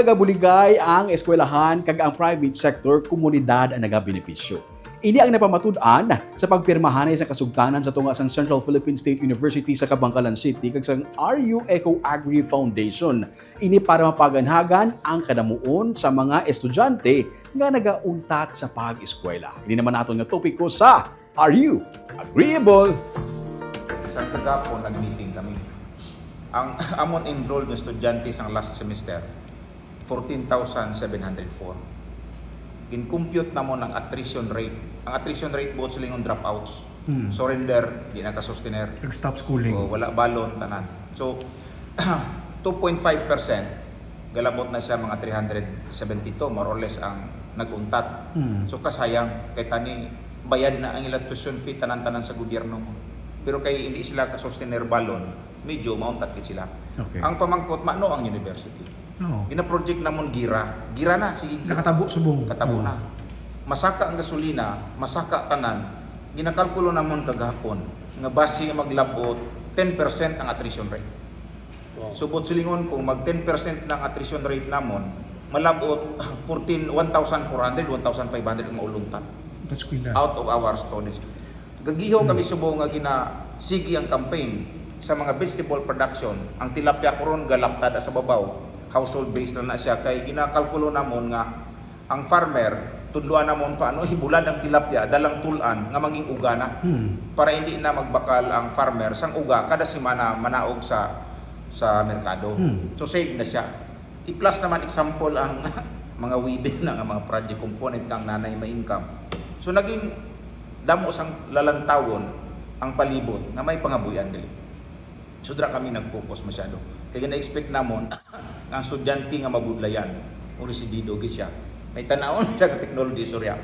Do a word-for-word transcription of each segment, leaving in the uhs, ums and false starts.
Nagabuligay ang eskwelahan kag ang private sector, komunidad ang nagabenepisyo. Ini ang napamatud-an sa pagpirmahanay sa kasugtanan sa tunga sang Central Philippine State University sa Kabankalan City kag sang R U Eco Agri Foundation. Ini para mapaganhagan ang kadamuon sa mga estudyante nga nagauntat sa pag-eskwela. Ini naman aton nga topiko sa Are You Agreeable? Sa kagapon, nag-meeting kami. Ang amon enrolled nga estudyante sang last semester, fourteen thousand seven hundred four. Gin-compute namon ang attrition rate. Ang attrition rate, buot silingon, dropouts. Hmm. Surrender, di na ka-sustainer. Nag-stop schooling. O, wala balon, tanan. So, two point five percent, galabot na siya mga three hundred seventy-two, more or less, ang nag-untat. Hmm. So, kasayang, kay tani, bayad na ang ila tuition fee, tanan-tanan sa gobyerno mo. Pero kay hindi sila ka-sustainer balon, medyo mauntat gid sila. Okay. Ang pamangkot, mano ang university? Oo. Gina-project namon gira. Gira na, sige, gira. Nakatabo subong. Katabo Oo. na. Masaka ang gasolina, masaka tanan. Ginakalkulo namon kagahapon nga basi nga maglabot ten percent ang attrition rate. So, buot silingon, kung mag ten percent na ang attrition rate namon, malabot fourteen, one thousand four hundred, one thousand five hundred ang mauluntan That's kuila. out of our storage. Gagiho kami subong nga gina sige ang campaign sa mga vegetable production. Ang tilapia karon galaptada sa babaw. Household base na na siya kay ginakalkulo namon nga ang farmer, tudloan namon pa ano, ibulad ang tilapia, dalang tulan nga manging uga na. Hmm. Para hindi na magbakal ang farmer sang uga kada semana manaog sa sa merkado. Hmm. So save na siya. I-plus naman example ang mga weaving na nga mga project component kang nanay may income. So naging damo sang lalantawon ang palibot nga may pangabuhian diri. So dira kami nag-focus masyado. Kay gina-expect namon nga ang estudyante nga mabudlayan o residido gid siya, may tan-awon siya ka technology, istorya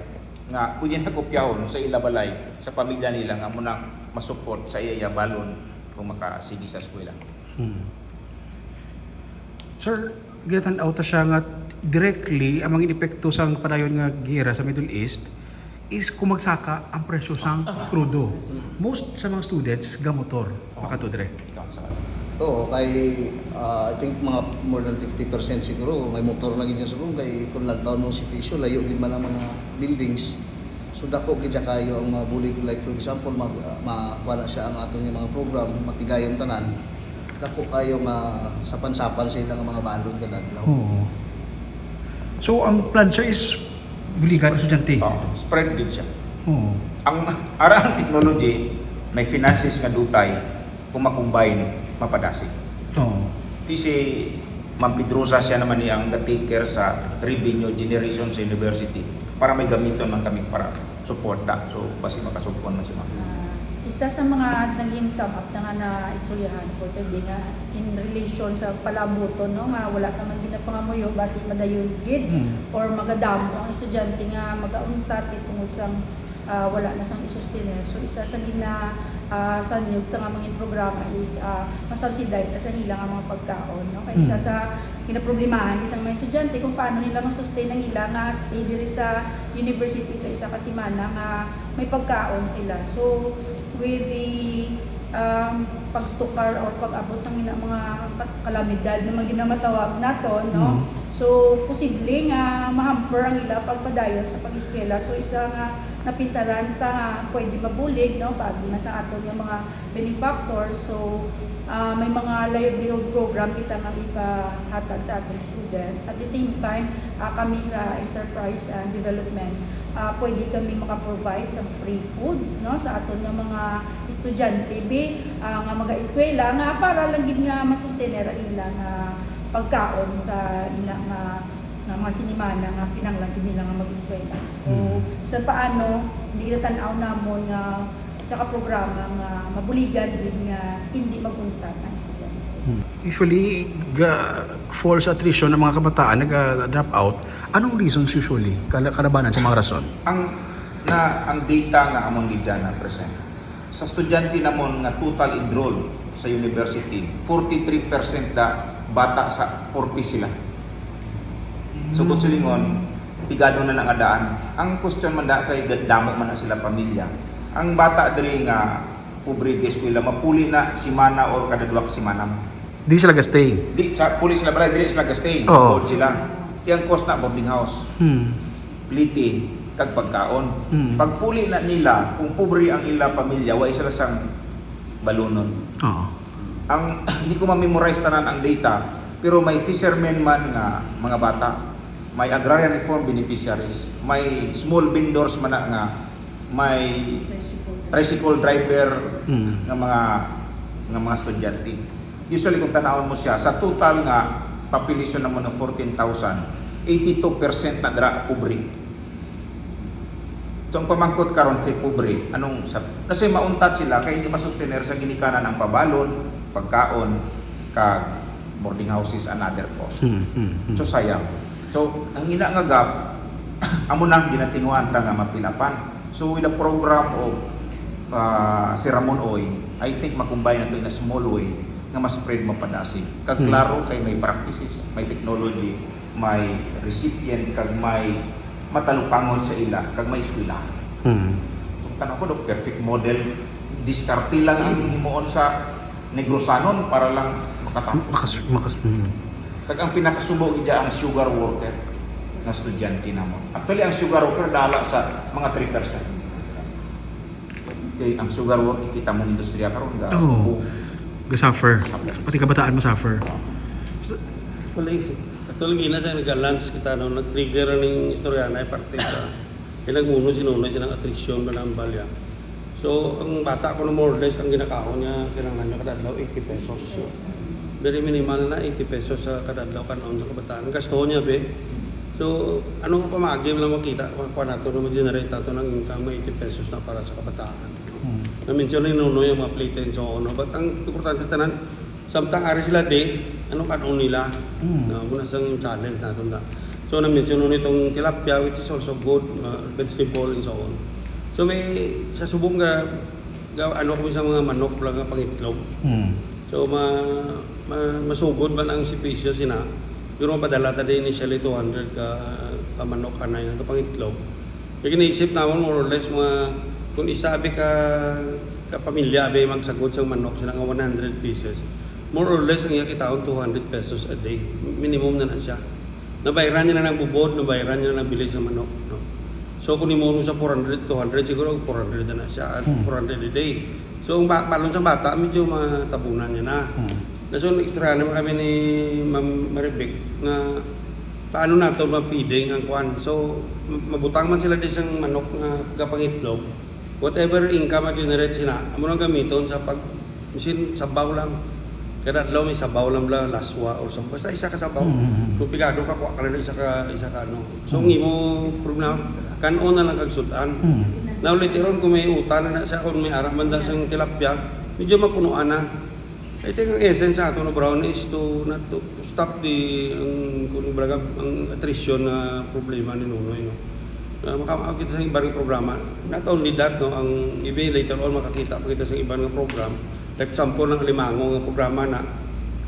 nga pwede na kopyahon sa ila balay, sa pamilya nila nga mo nang masupport sa iya, iya balon kung makasigi sa eskwela. Hmm. Sir, ginatan-aw ta siya nga directly ang mga epekto sang padayon nga giyera sa Middle East is kung magsaka ang presyo sang krudo. Most sa mga students gamotor makadto dire. Ikaw sa Oo, kay ah, I think mga more than fifty percent siguro may motor na gid sa subong kay kung lantaw mo si Piso, layo gid man ang mga buildings. So dako gid siya kayo ang mga bulig, like for example, mag uh, makuha na siya ang aton nga mga program, matigayon tanan. Dako kayo nga sapan-sapan sa ilang mga balon kada adlaw. Oo. So ang plan, sir, is buligan ang estudyante. Oh, spread gid siya. Oo. Ang ara ang technology, may finances nga dutay, kung makombine, mapadasig. Oo. Ti si Ma'am Pedrosa, siya naman ni ang ga-take care sa revenue generation sa university para may gamiton man kami para suporta. So, basi makasugpon man si Ma'am. Ah, isa sa mga naging come up na nga na istoryahan ko today nga in relation sa palabuton, no, nga wala naman ginapangamuyo, basi madayon gid Hmm. or magadamo ang estudyante nga magauntat kay tungod sang ah, wala na sang i-sustainer. So isa sa gina ah, sanyog ta nga mga programa is ah, masubsidize sa ila nga mga pagkaon, no? Kay isa Hmm. sa ginaproblemahan sa mga estudyante kung paano nila ma-sustain ang ila nga stay diri sa university sa isa ka semana nga may pagkaon sila. So with the um, pagtukar or pag-abot sa mga, mga ka- kalamidad na mga ginamatawag naton, no? Mm. So posible nga mahamper ang ila pagpadayon sa pag-eskwela. So isa nga napinsaran ta nga pwede mabulig, no, paagi man sa aton nga mga benefactors. So ah, may mga livelihood program kita nga ipahatag sa aton student. At the same time, ah, kami sa enterprise and development, ah, pwede kami maka-provide sa free food, no, sa aton nga mga estudyante bi ah, nga mag-eskwela nga para lang gid nga masustener ang ilang ah, pagkaon sa ila nga nga mga sinimana nga kinahanglan gid nila nga mag-eskwela. So, Hmm. sa paano, hindi kita tan-aw namon nga isa ka programa nga mabuligan gid nga hindi mag-untat ang estudyante. Hmm. Usually, ga fall sa attrition ang mga kabataan, naga-drop out. Anong reasons usually? Kala kalabanan sa mga rason? Ang na ang data nga amon gid dyan na present sa estudyante namon nga total enroll sa university, forty-three percent da bata sa poor sila. So, buot silingon, pigado na nga daan. Ang question man da kay damo man na sila pamilya. Ang bata diri nga pobre, eskwela, mapuli na semana or kada duha ka semana. Di sila gastay. Di, sa puli sila balay, dili sila gastay. Oo. Board sila. Iyang cost na boarding house. Hmm. Plete, kag pagkaon. Hmm. Pagpuli na nila, kung pobre ang ila pamilya, wa sila sang balunon. Oo. Ang, di ko ma-memorize tanan ang data, pero may fishermen man nga mga bata, may agrarian reform beneficiaries, may small vendors man na nga, may Tricycle. tricycle driver Hmm. nga mga, nga mga estudyante. Usually, kung tanawon mo siya, sa total nga population naman ng fourteen thousand, eighty-two percent na dira pobre. So, ang pamangkot karon kay pobre, anong sa, kasi mauntat sila kay hindi masustener sa ginikanan ang pabalon, pagkaon, kag boarding houses and other costs. Hmm, hmm, hmm. So, sayang. So, ang ina nga gap, amo nang ginatinguan ta nga mapilapan. So, with a program of, ah, Siramon Oy, I think makumbay na to in a small way nga mas spread mapadasig. Kag Hmm. klaro kay may practices, may technology, may recipient, kag may matalupangon sa ila, kag may eskwelahan. Hmm. So, tan-aw ko, do, perfect model. Diskarte lang ang himuon sa Negrosanon para lang makatapos. Makas-, makas-, hmm. Kag ang pinakasubo gid ang sugar worker nga estudyante namo. Actually, ang sugar worker dala sa mga three percent. Kay ang sugar worker, kita mo industriya karon, ga-, Oo. bu-, Ga-suffer. Suffer. Pati kabataan masuffer. Actually, actually, gina sa nag-lunch kita, no, nag-trigger ning istorya na parte sa, kay nagmuno si Nonoy, siya ng attrition, manambal ya. So, ang bata ko na more or less, ang ginakaon niya, kinahanglan niya kada adlaw, eighty pesos. So, very minimal na eighty pesos sa kada adlaw, kanon sa kabataan. Ang gasto niya, be. So, ano nga pamagi lang makita, makuha nato, no, ma-generate nato ng income, may eighty pesos na para sa kabataan. Hmm. Na-mention ni Nonoy ang mga plete and so on, no? But ang importante tanan, samtang ari sila di, ano kanon nila? Hmm. Na, muna sang challenge nato na. So, na-mention Nonoy itong tilapia, which is also good, uh, vegetable and so on. So, may, sa subong nga, ga-, ano kami sa mga manok lang nga pangitlog. Hmm. So, ma-, ma-, masugod man ang sipisyo sina. Pero mapadala ta din initially two hundred ka, ka manok anay nga pangitlog. Kaya ginaisip naman, more or less, mga, kung isa abi ka, ka pamilya abi magsagod sang manok, sila nga one hundred pieces, more or less, ang iya kitaon, two hundred pesos a day. Minimum na na siya. Nabayran niya na ng bubod, nabayran niya na ng bili sa manok, no? So, kung imo sa four hundred, two hundred, siguro four hundred na na siya, at Hmm. four hundred a day. So, ang ba-, balon sa bata, medyo matabunan niya na. Hmm. Na, so, nag-istorya naman kami ni Ma'am Marivic na paano nato ma-feeding ang kwan. So, m-, mabutang man sila di sang manok nga gapangitlog. Whatever income na generate sila, amo nang gamiton sa pag, bisan sabaw lang. Kada adlaw may sabaw lang bala, laswa or something. Basta isa ka sabaw. Mm, mm, mm. Kung pigado ka, kuha ka lang isa ka, isa ka ano. So, ang Mm. imo problema, kanon na lang kag sud-an. Mm. Now, later on, kung may utan na, na siya, kung may ara man da sang tilapia, medyo mapunuan na. I think ang essence sa ato, no, Brown, is to, not to, to stop the, ang, kung baga, ang attrition na problema ni Nonoy, no? Ah, maka-, makakita sa iba nga programa. Not only that, no, ang iba later on makakita pa kita sa iba nga program. Like, example, ng Alimango nga programa na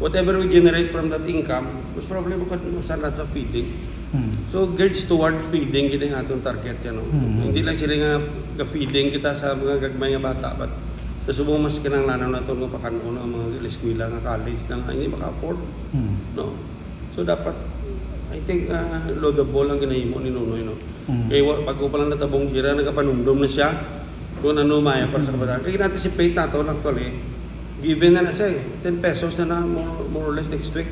whatever we generate from that income, most probably, makad-, masarap sa feeding. Hmm. So, geared toward feeding, gid ang atong target yan, no? Hmm. Hindi lang sila nga ka-feeding kita sa mga gagmay nga bata, but sa subong mas kinahanglanon nato nga pakanon ang mga eskwela nga college na nga hindi maka-afford, Hmm. no? So, dapat, I think, ah, laudable ang ginahimo ni Nonoy, no? Hmm. Kay wa-, bago pa lang natabong gira, nagapanumdom na siya kung ano maya para sa kabataan. Kay gina-anticipate nato, actually, given na na siya, eh. Ten pesos na na, more, more or less next week,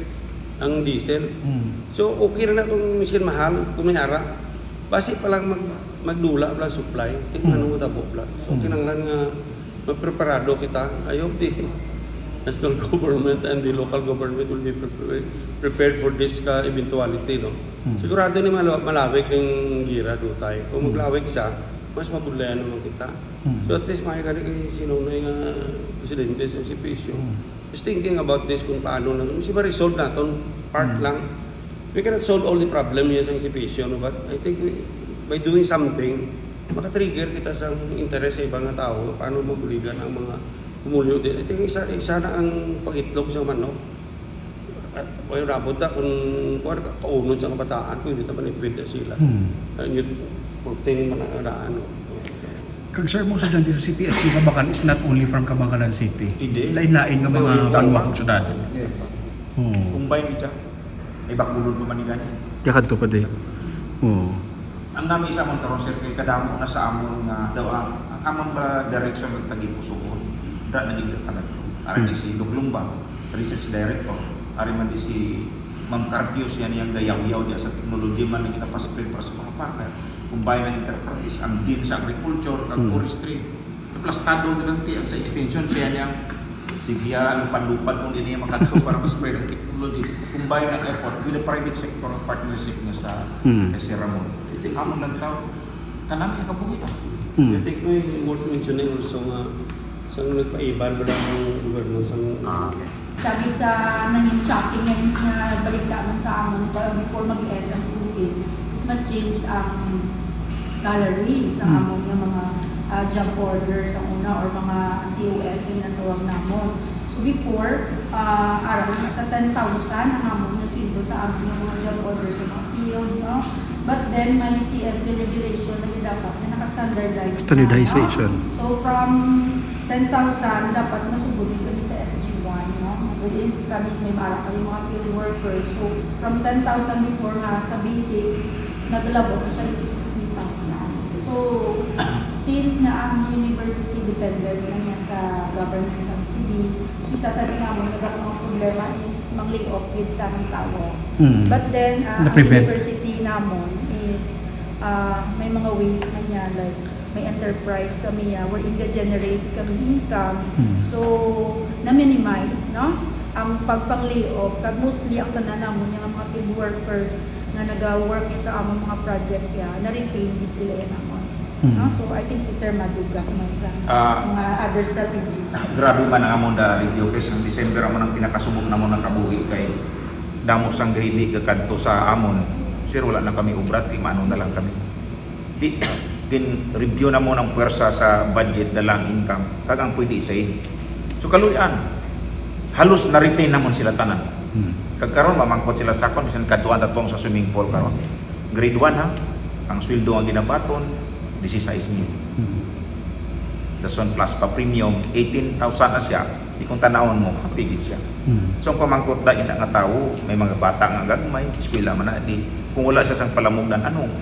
ang diesel. Hmm. So, okay na na kung miskin mahal, kung may ara. Basi pa lang mag-, magdula pa lang supply, tingnan Hmm. mo tabo pa lang. So, Hmm. kinahanglan nga magpreparado kita. I hope the national government and the local government will be pre-, prepared for this ka eventuality, no? Hmm. Sigurado ni malaw-, malawig ng gira, dutay. Kung Hmm. maglawig siya, mas mabudlayan naman kita. Hmm. So, at least, may gani kay si Nonoy nga presidente sa C P S U. Hmm. Is thinking about this kung paano na, kasi ma-resolve naton part Hmm. lang. We cannot solve all the problem here sa institution, no? But I think we, by doing something, maka-trigger kita sa interest sa ibang nga tao, paano mabuligan ang mga pumulyo din. I think isa, isa na ang pag-itlog sa manok. At may rabot na kung, kung ano, kaunod sa kabataan, pwede naman i-feed na sila. Hmm. Ayun, yung protein man ang daan, no? Kag, sir, mga estudyante sa C P S U Kabakan is not only from Kabakalan City. Hindi. Lain-lain nga mga banwa kag syudad. Yes. Oo. Combine kita. May Bacolod pa man ni gani. Kakadto pa di. Oo. Ang nami sa amon karon, sir, kay kadamo na sa amon nga daw ang, ang amon ba direksyon nga tagipusoon. Da naging kakadto. Ari ni si Doc Lumba, research director. Ari man di si Ma'am Carpio, siya niyang gayawyaw diya sa technology man nga ginapaspil para sa mga farmer. Combine ang enterprise, ang dean sa agriculture, kag forestry. Aplastado na lang ti, ang sa extension, siya niyang, sige, ah, lupad-lupad mo din niya makadto para ma-spread ang technology. Combine ang effort with the private sector, ang partnership nga sa, kay Sir Ramon. I think amon lang tao, kanami nakabuhi pa. I think may worth mentioning also nga sang nagpaiban mo lang ang gobyerno sang Ah, okay. Sa gid sa nangin shocking nga, nga balita man sa amon pa before mag-end ang COVID, is ma-change ang salary sa amon nga mga, ah, job order sa una or mga C O S nga ginatawag namon. So before, ah, aron sa ten thousand ang amon nga sweldo sa amon nga mga job order sa mga field, no? But then may C S C regulation na dapat na naka-standardize na, no? Standardization. So from ten thousand, dapat masugod din kami sa S G one, no? Wherein kami may mara kami mga field workers. So, from ten thousand before nga sa basic, naglabot na siya dito sixteen thousand. So, since nga ang university dependent na niya sa government subsidy, so isa tani namon nga dako nga problema is mang-lay off gid sa mga tawo. Mm. But then, ah, ang Na-prevent. University namon is, ah, may mga ways man niya, like, may enterprise kami, ah, wherein ga-generate kami income. Mm. So, na-minimize, no? Ang pagpang-layoff, kag mostly ang tanan namon nga mga field workers nga naga-work sa among mga project, ya, na-retain gid sila yan namon. Mm. No? So, I think si Sir Madugak man sa Ah, mga other strategies. Grabe man ang amon da review, kay sa December amon ang pinakasubok namon nga kabuhi, kay damo sang gahini gakadto sa amon. Sir, wala na kami obra, ti mano na lang kami. Di, gin-review namon ang pwersa sa budget, dala ang income, kag ang pwede i-save. So, kaluy-an, halos na-retain namon sila tanan. Hmm. Kag karon, mamangkot sila sa akon, bisan kadtuan ta tong sa swimming pool karon. Grade one, ha? Ang sweldo nga ginabaton, dieciséis mil. Hmm. Dason plus pa premium, eighteen thousand na siya. Di kung tanawon mo, happy gid siya. Hmm. So, ang pamangkot da ina nga tawo, may mga bata nga gagmay, eskwela man na di. Kung wala siya sang palamugdan, anong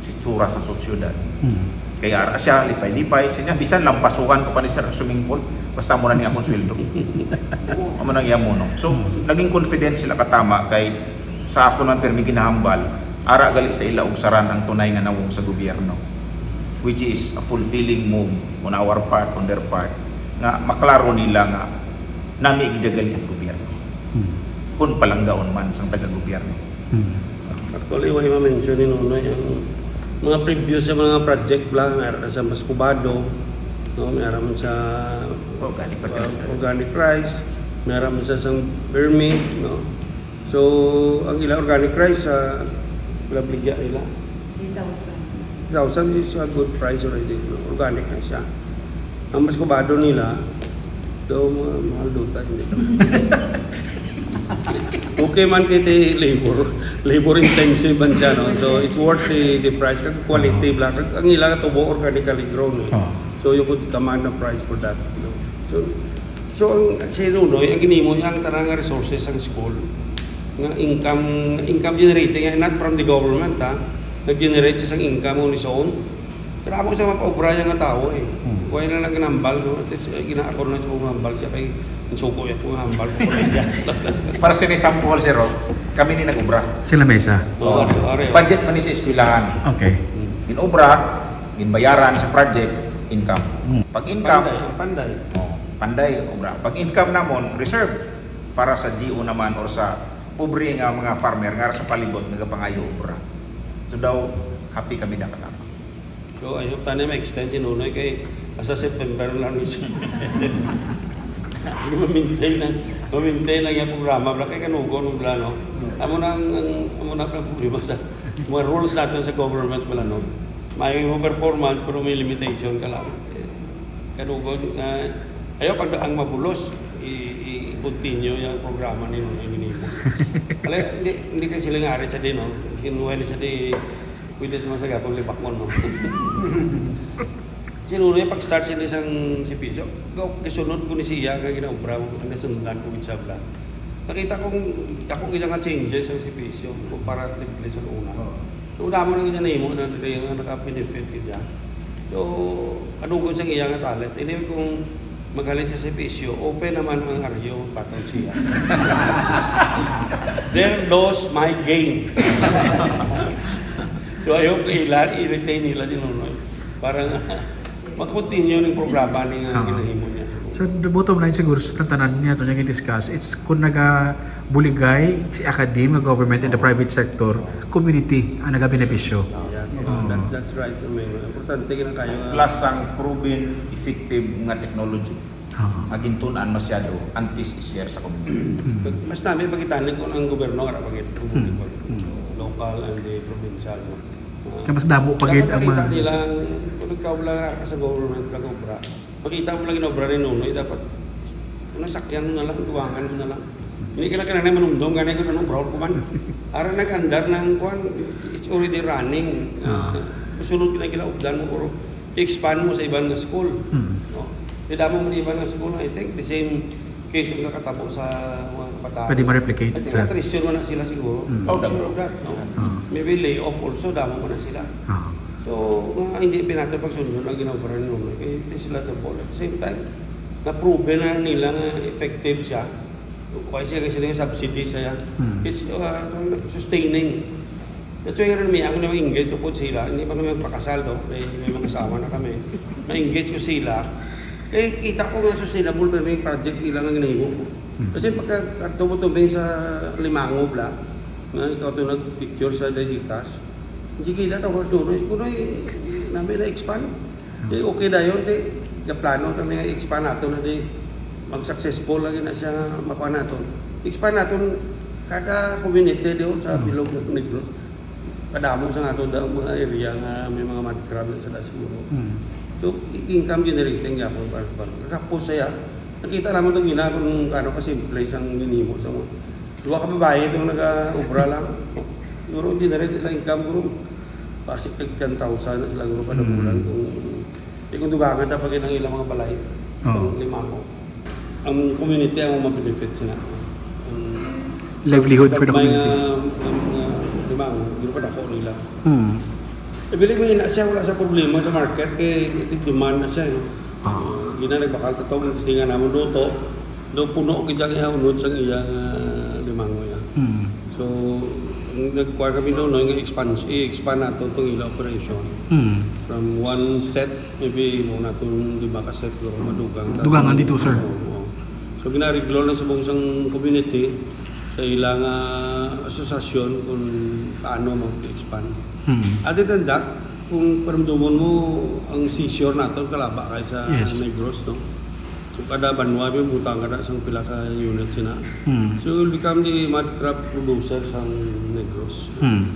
itsura sa sosyedad? Hmm. Kaya ara siya, lipay-lipay, siya niya, bisan lampasuhan ko pa ni sir ang swimming pool, basta mo na ni akong sweldo. Oo, amo nang iya mo, no? So, naging confident sila katama kay sa ako man pirmi ginahambal, ara gali sa ila ugsaran ang tunay nga nawong sa gobyerno, which is a fulfilling move on our part, on their part, nga maklaro nila nga nami gid gali ang gobyerno. Hmm. Kung palanggaon man sang taga-gobyerno. Hmm. Actually, why ma-mention ni Nonoy ang mga previous sa mga project bla, may ara sa Mascobado, no? May ara man sa Organic fertilizer. Uh, organic rice, may ara man sa sang vermi, no? So, ang ila organic rice, ah, labligya nila. Three thousand. Three thousand is a good price already, no? Organic na siya. Ang Mascobado nila, daw ma-, mahal daw ta, hindi. Okay man kay ti labor, labor intensive man siya, no? So, it's worth the, the price. Kag quality bla, kag ang ila tubo organically grown, eh. Ah. So, you could command a price for that, no? So, so ang, si Nonoy, ang ginhimo niya ang tanan nga resources sang school, nga income, income generating, eh, not from the government, ha? Nag-generate siya sang income on his own. Pero amo siya mapaobra niya nga tawo, eh. Hmm. Wala na lang ginambal, no? At least, eh, gina-, ako na lang sa pagmambal siya kay ang suko niya kung hambal ko. Para sa example, sir, oh, kami ni nag-obra. Sila mesa. Oo, Oh. Ari, ari, oh. Budget man ni sa eskwelahan. Okay. Ginobra, ginbayaran sa project, income. Hmm. Pag income, Panday, panday. Oh, panday, obra. Pag income namon, reserve para sa G O naman or sa pobre nga mga farmer nga sa palibot nagapangayo obra. So daw, happy kami na katama. So, I hope tani ma-extend si Nonoy kay hasta September lang ni siya. Hindi ma-maintain na, ma-maintain lang yung programa. Wala kay kanugon mo bla, no? Amo na ang, ang, amo na ang problema sa mga rules natin sa government bla, no? May mo performance, pero may limitation ka lang. Eh, kanugon, ah, ayaw pag ang mabulos, i-, i-continue yung programa ni Nonoy Minipo. Wala, hindi, hindi kasi sila nga ari sa din, no? Kinuha na siya di, pwede naman sa gapon libakon, no? Si Nonoy, pag-start siya ni sang sipisyo, ga-, gasunod ko ni siya, kay ginaobra mo, nasundan ko gid sa vlog. Nakita kong dako gid nga changes ang sipisyo, comparatively sa una. Oo. Una mo nang ginanimo na diri nga naka-benefit gid siya. So, ano gud sang iya nga talent? Anyway, kung maghalin sa sipisyo, open naman ang aryo, patong siya. Their loss, my gain. So, I hope ila, i-retain nila si Nonoy. Para nga, ma-continue ning programa ni nga Oo. ginahimo niya. Sa the bottom line siguro sa tanan niya to niya i-discuss, it's kung nagabuligay si academe, nga government, and the private sector, community ang nagabenepisyo. Yeah, yes, Oo. that, that's right, Ming. Importante gid ang kayo nga Plus ang proven effective nga technology Oo. nga gintun-an masyado, antes i-share sa community. Mm. Mas nami pagitani kung ang gobyerno ara pagit, Mm. Mm. local and the provincial. Kaya mas damo pa Dapat gid ang nakita mga nila, kung ikaw lang sa government nag-obra, makita mo lang yung obra ni Nonoy, dapat kung nasakyan mo na lang, duwangan mo na lang. Hindi ka na kailangan manumdom, gani kung anong obra ko man. Ara nag-andar ng kwan, it's already running. Ah. Ah, sunod na gila, updan mo, or expand mo sa iban nga school. Hmm. No? Kaya damo mo iban nga school, I think the same case ang kakatabo sa mga kabataan. Pwede ma-replicate, I think sir. Attrition man na sila siguro. Hmm. Oh, sure of that, no? Ah. Maybe layoff also, damo man na sila. Ah. So, nga hindi pinato pagsunod ang ginagawa ni Nonoy. Kaya it is laughable. At the same time, na-prove na nila nga effective siya. Kaya siya kasi yung subsidy siya. Hmm. It's uh, sustaining. That's why rin may ako na engage ko po sila. Hindi pa kami magpakasal, no? May, may mga asawa na kami. Na-engage ko sila. Kaya kita ko nga sustainable pero may project nila nga ginahimo ko. Hmm. Kasi pagka tubo-tubo sa Limangob la, na ikaw to nag-picture sa Digitas, sige na to, Kunoy, Kunoy, namin na-expand. Di okay na yun, di kaplano kami nga expand nato na di mag-successful lagi na siya makuha nato. Expand nato kada community di sa Hmm. Bilog ng Negros. Kadamo sa ato daw mga area nga may mga mud crab na sila siguro. Hmm. So, i-, income generating yapon para sa barko. Tapos siya, nakita naman itong ina kung ano kasimple siyang ginimo sa mga. Dua ka babae itong nag-ubra lang. Siguro generate nila income, guro. Basic tag ten thousand na sila, guro, kada Hmm. bulan kung Di ko dugangan na pag ang ilang mga balay. Oo. Ang Limangob. Ang community ang mabenefit sila. Ang Livelihood for the gagmay community. Nga, ang, uh, Limangob, di pa dako nila. Hmm. I believe mo, ina siya, wala sa problema sa market, kay iti demand na siya, no? Ah. Uh, gina nagbakal sa tong, testingan naman luto. Do puno gid ang iya unod sang iya nga Limangob, ya. Hmm. So, ang nagkuha kami daw, no, nga expand, i-expand nato tong ila operation. Hmm. From one set, maybe mo na tong lima ka set, pero madugang ta-, Dugangan dito, sir. Oo, oo. So, ginareglo na sa buong sang community, sa ilang, ah, asosasyon kung paano mag-expand. Hmm. Other than that, kung paramdumon mo, ang seizure nato, kalaba kay sa Yes. Negros, no? So, kada banwa, may butang kada sang pila ka unit sina. Hmm. So, you will become the mud crab producer sang Negros. Hmm.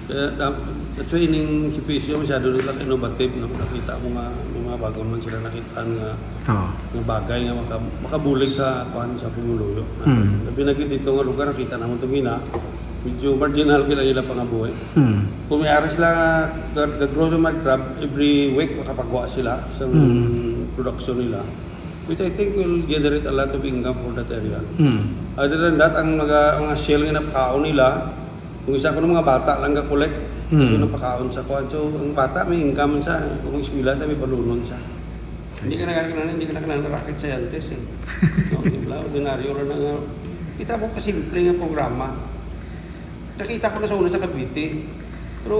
Kaya, da-, that's why ning sipisyo, masyado nila innovative, no? Nakita mo nga, may mga bago man sila nakita nga, Oo. nga bagay nga maka-, makabulig sa, kwan, sa pumuluyo. Hmm. Labi na gid dito nga lugar, nakita naman itong hina, medyo marginal kila nila pangabuhi. Hmm. Kung may ara sila, gag-, gag-grow ng mud crab, every week makapagawa sila sa Hmm. production nila. Which I think will generate a lot of income for that area. Hmm. Other than that, ang mga, mga shell nga napakaon nila, kung isa ko ng mga bata lang ga-collect, Hmm. so napakaon sa kuwan. So, ang bata may income sa, kung eskwela sa, may palunon sa. Hindi ka na, hindi ka na, hindi ka na rocket scientist eh. So, di ba? Ordinaryo lang na nga. Kita mo kasimple nga programa. Nakita ko na sa una sa Cavite. Pero,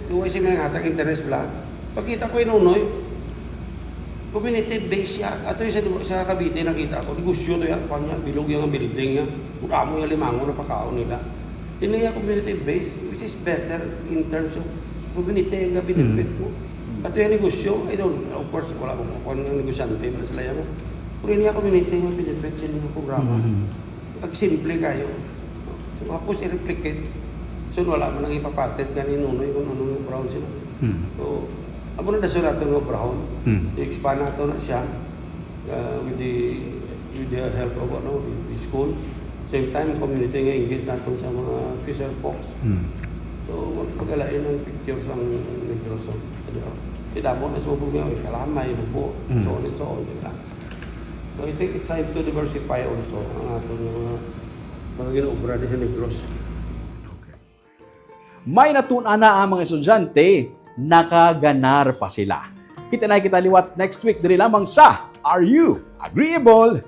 luway siya may hatag interest bla. Pagkita ko yung Nonoy, community base siya. Ato yung sa, sa Cavite nakita ko. Negosyo to yan. Kanya, bilog yung building niya. Kung amo yung Limangob na pakaon nila. Hindi niya community base, which is better in terms of community ang benefit Hmm. mo. Ato yung negosyo, I don't, of course, wala mo kung ang negosyante na sila yan. Pero hindi niya community ang benefit sa inyong programa. Hmm. Pag simple kayo. So, tapos i-replicate. So, wala man nang ipapatent ka ni Nonoy kung anong brown sila. Hmm. So, amo na dason nato nga brown. Hmm. I-expand nato na siya, uh, with the, with the help of, ano, with the school. Same time, community nga engage nato sa mga fisher folks. Hmm. So, mag-, magalain ang picture sa Negros. So, ano, Di damo na sa ubog niya, eh, kalamay, lubo, Mm. so on and so on, di ba? So I think it's time to diversify also ang aton nga mga, mga ginaobra di sa Negros. May natun-an na ang mga estudyante, nakaganar pa sila. Kita na kita liwat next week diri lamang sa Are You Agreeable?